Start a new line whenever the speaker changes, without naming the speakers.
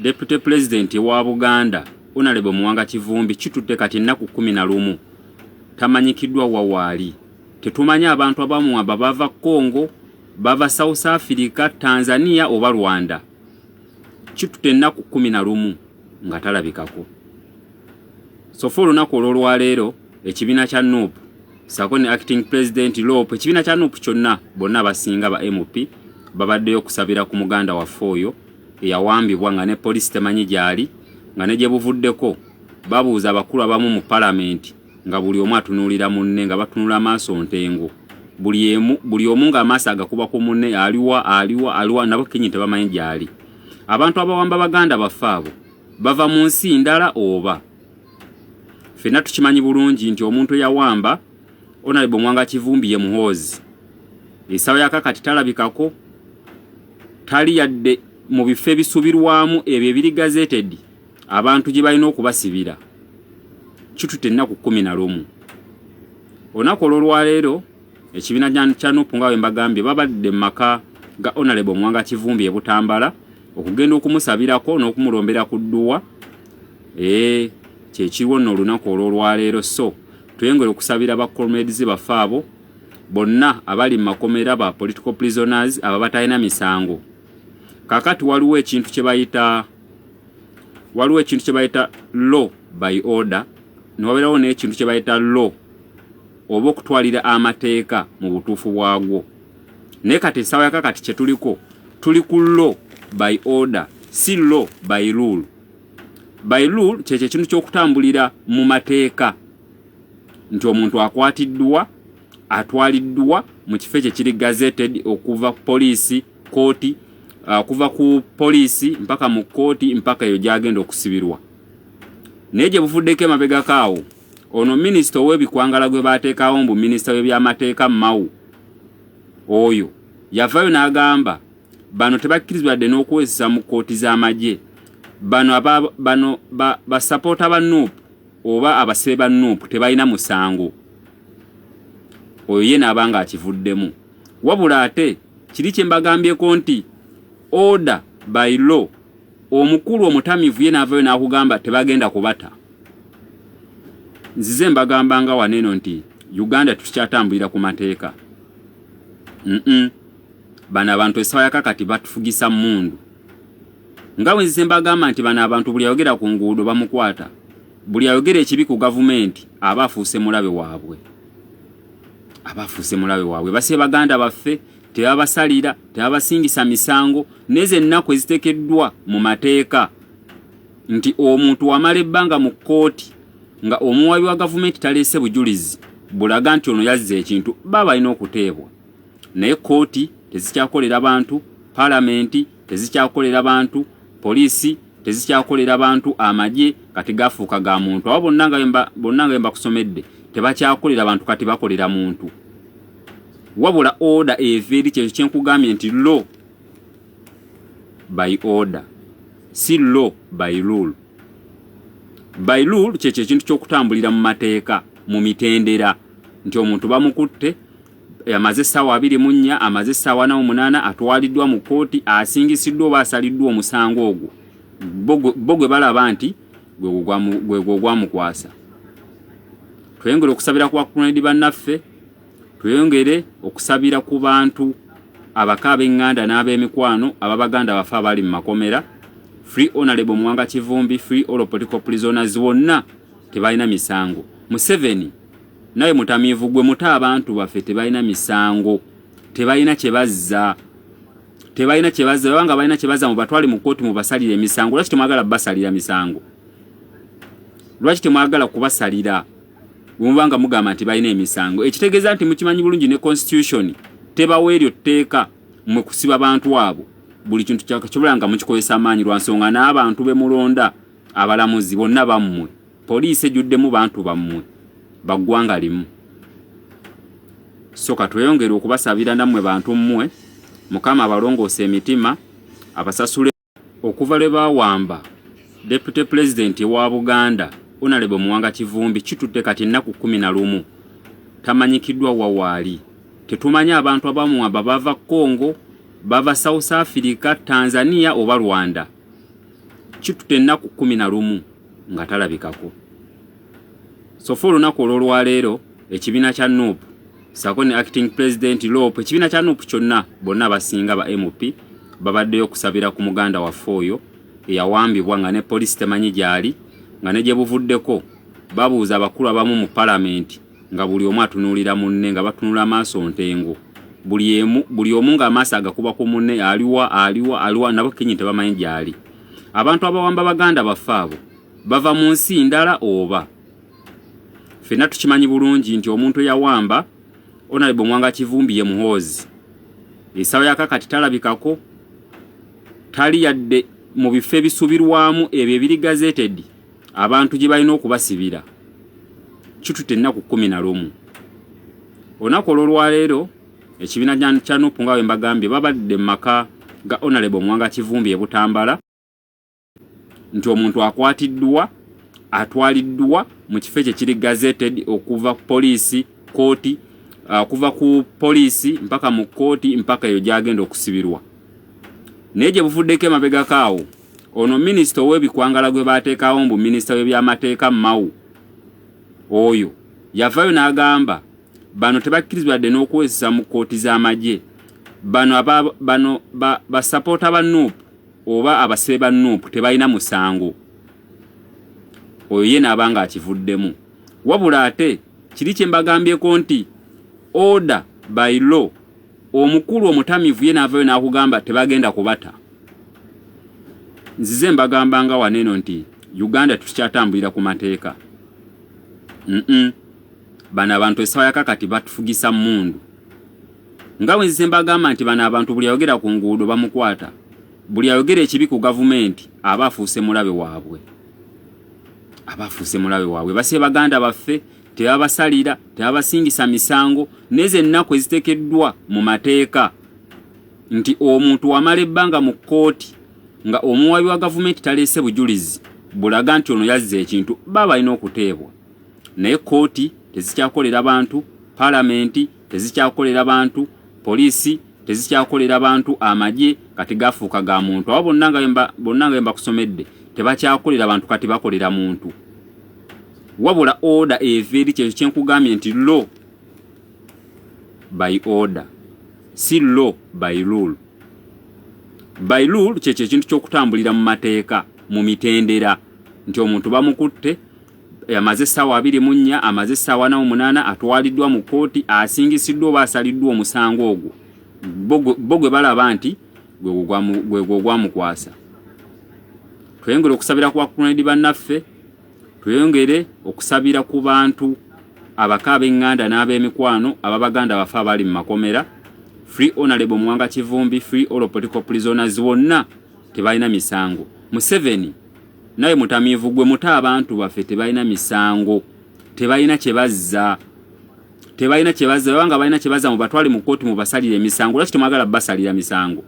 Deputy President wa Buganda Honorable Muwanga Kivumbi kitutte kati ennaku 11 tamanyikiddwa wa waali. Tetumanyi abantu abamuwamba bava Congo, bava South Africa, Tanzania oba Rwanda. Kitutte ennaku 11 nga talabikako. Sofa olunaku olw'olwaleero ekibiina kya NUP sako ne acting president LOP ekibiina kya NUP kyonna bonna abasinga ba MP babaddeyo okusabira ku muganda waffe oyo eyawambibwa nga ne poliisi temanyi gy'ali nga ne gye buvuddeko babuuza abakulu abamu mu palamenti nga buli omu atunuulira munne nga batunula maaso ntengo buli emu buli omu ng'amaaso agakuba ku munne aliwa aliwa aliwa nabo kenyi tebamanyi gy'ali. Abantu abawamba baganda baffe abo bava mu nsi ndala oba ffenna tukimanyi bulungi nti omuntu eyawamba Honorable Mwanga Kivumbi ye Muhoozi. Essaawa ya kakati talabikako, tali yadde mu bifo ebisubirwamu ebyo ebiri gazetted abantu gye balina okubasibira. Kitutte ennaku 11. Olunaku olw'olwaleero ekibiina kya NUP nga bwe mbagambye babadde mu maka ga Honorable Mwanga Kivumbi e Butambala okugenda okumusabirako n'okumulombera ku dduwa. Ee, kyekiriwo nno olunaku olw'olwaleero. So tweyongere okusabira ba comrades baffe abo bonna abali mu makomera ba political prisoners abo abatalina misango. Kakati waliwo ekintu kye bayita waliwo ekintu kye bayita law by order ne wabeerawo n'ekintu kye bayita law oba okutwalira amateeka mu butuufu bwagwo. Naye kati essaawa ya kakati kye tuliko tuli ku law by order, si law by rule. By rule kyekyo ekintu ky'okutambulira mu mateeka nti omuntu akwatiddwa atwaliddwa mu kifo ekyo ekiri gazetted okuva ku poliisi kooti okuva ku poliisi mpaka mu kkooti mpaka eyo gy'agenda okusibirwa. Naye gye buvuddeko emabegako awo ono minisita ow'ebikwangala gwe baateekawo mbu minisita w'ebyamateeka Mao oyo yavaayo n'agamba bano tebakkirizibwa yadde n'okuwezesa mu kkooti z'amagye bano aba, bano basapoota ba NUP oba abasibe ba NUP tebalina musango. Oyo ye n'aba ng'akivuddemu. Wabula ate kiri kye mbagambyeko nti order by law omukulu omutamivu ye n'avayo n'akugamba tebagenda kubata. Nzize mbagamba nga wano eno nti Uganda tukyatambulira ku mateeka. Bano abantu essaawa ya kakati batufugisa mmundu. Nga bwe nzize mbagamba nti bano abantu buli ayogera ku nguudo bamukwata, buli ayogera ekibi ku gavumenti aba afuuse mulabe waabwe. Aba afuuse mulabe waabwe. Basibe baganda baffe tebabasalira, tebabasingisa misango, n'ezo ennaku eziteekeddwa mu mateeka nti omuntu wamala ebbanga mu kkooti nga omuwaabi wa gavumenti taleese bujulizi bulaga nti ono yazza ekintu, baba balina okuteebwa. Naye kkooti tezikyakolera bantu, palamenti tezikyakolera bantu, poliisi tezikyakolera bantu, amagye kati gafuuka ga muntu. Abo bonna nga bonna nga mbakusomedde tebakyakolera bantu, kati bakolera muntu. Wabula order eva eri kyekyo kye nkugambye nti law by order, si law by rule. By rule kyekyo ekintu ky'okutambulira mu mateeka, mu mitendera nti omuntu bamukutte amaze essaawa 24, amaze essaawa 48, atwaliddwa mu kkooti, asingisiddwa oba asaliddwa omusango ogwo bo gwe balaba nti gwe gwamukwasa. Tweyongere okusabira ku bakuledi bannaffe, tweyongere okusabira ku bantu abaka ab'eŋŋanda n'ab'emikwano ab'abaganda baffe abali mu makomera. Free Honorable Muwanga Kivumbi, free all political prisoners, wonna tebalina misango. Museveni nawe mutamiivu gwe muta abantu baffe tebalina misango, tebalina kye bazza, tebalina kye bazza. Babanga balina kye bazza mubatwale mu kkooti mubasalire emisango. Lwaki temwagala basalira misango? Lwaki temwagala kubasalira bwe muba nga mugamba nti balina emisango? Ekitegeeza nti mukimanyi bulungi ne constitution tebawa eryo tteeka mwe kusiba bantu abo. Buli kintu kyakibula nga mukikozesa amaanyi lwa nsonga n'abantu be mulonda abalamuzi bonna bammwe. Poliisi ejjuddemu bantu bammwe ba ggwanga limu. So katweyongere okubasabira nammwe bantu mmwe, Mukama abalongoose emitima abasasule. Okuva lwe baawamba Deputy President wa Buganda Honorable Muwanga Kivumbi kitutte kati ennaku 11 tamanyikiddwa wa waali. Tetumanyi abantu abamuwamba bava Congo, bava South Africa, Tanzania oba Rwanda. Kitutte ennaku 11 nga talabikako. Sofa olunaku olw'olwaleero ekibiina kya NUP ssaako ne acting president LOP, ekibiina kya NUP kyonna, bonna abasinga ba MP babaddeyo okusabira ku muganda waffe oyo eyawambibwa nga ne poliisi temanyi gy'ali, nga ne gye buvuddeko babuuza abakulu abamu mu palamenti nga buli omu atunuulira munne nga batunula maaso ntengo, buli emu buli omu ng'amaaso agakuba ku munne, aliwa, aliwa, aliwa? Nabo kennyini tebamanyi gy'ali. Abantu abawamba baganda baffe abo bava mu nsi ndala oba? Ffenna tukimanyi bulungi nti omuntu eyawamba Honorable Muwanga Kivumbi ye Muhoozi. Essaawa ya kakati talabikako, tali yadde mu bifo ebisubirwamu ebyo ebiri gazetted abantu gye balina okubasibira. Kitutte ennaku 11. Olunaku olw'olwaleero ekibiina kya NUP, nga bwe mbagambye, babadde mu maka ga Honorable Muwanga Kivumbi e Butambala, nti omuntu akwatiddwa, atwaliddwa mu kifo ekyo kiri gazetted okuva ku poliisi, kooti, okuva ku poliisi mpaka mu kkooti, mpaka eyo gy'agenda okusibirwa. Naye gye buvuddeko emabegako awo, ono minisita ow'ebikwangala gwe baateekawo mbu minisita w'ebyamateeka, Mao, oyo yavaayo n'agamba bano tebakkirizibwa yadde n'okuwezesa mu kkooti z'amagye. Bano bano basapoota ba NUP oba abasibe ba NUP tebalina musango. Oyo ye n'aba nga akivuddemu. Wabula ate kiri kye mbagambyeko nti order by law, omukulu omutamivu ye n'avayo n'akugamba tebagenda kubata. Nzize mbagamba nga waneeno nti Uganda tukyatambulira ku mateeka. Bano abantu essaawa yakakati batufugisa mmundu. Nga bwe nzize mbagamba nti bano abantu buli ayogera ku nguudo bamukwata, buli ayogera ekibi ku gavumenti aba afuuse mulabe waabwe, aba afuuse mulabe waabwe. Basibe baganda baffe, tebabasalira, tebabasingisa misango. Nezo ennaku eziteekeddwa mu mateeka nti omuntu wamala ebbanga mu kkooti nga omuwabi wa gavumenti taleese bujulizi bulaga nti ono yazza ekintu, baba balina okuteebwa. Naye kkooti tezikyakolera bantu, palamenti tezikyakolera bantu, poliisi tezikyakolera bantu, amagye kati gafuuka ga muntu. Abo bonna nga mbakusomedde tebakyakolera bantu, kati bakolera muntu. Wabula order eva eri kyekyo kyenkugambye nti law by order, si law by rule. By rule kyekyo ekintu ky'okutambulira mu mateeka, mu mitendera, nti omuntu bamukutte, amaze essaawa 24, amaze essaawa 48, atwaliddwa mu kkooti, asingisiddwa oba asaliddwa omusango ogwo bo gwe balaba nti gwe gwamukwasa. Tweyongere okusabira ku bakunedi bannaffe, tweyongere okusabira ku bantu abaka, ab'eŋŋanda n'ab'emikwano ab'abaganda bafe abali mu makomera. Free Honorable Muwanga Kivumbi, free all political prisoners. Bonna tebalina misango. Museveni naye mutamiivu gwe muta abantu baffe, tebalina misango, tebalina kyebazza, tebalina kyebazza. Babanga balina kyebazza, mubatwale mu kkooti mubasalire emisango. Lwaki temwagala basalira misango?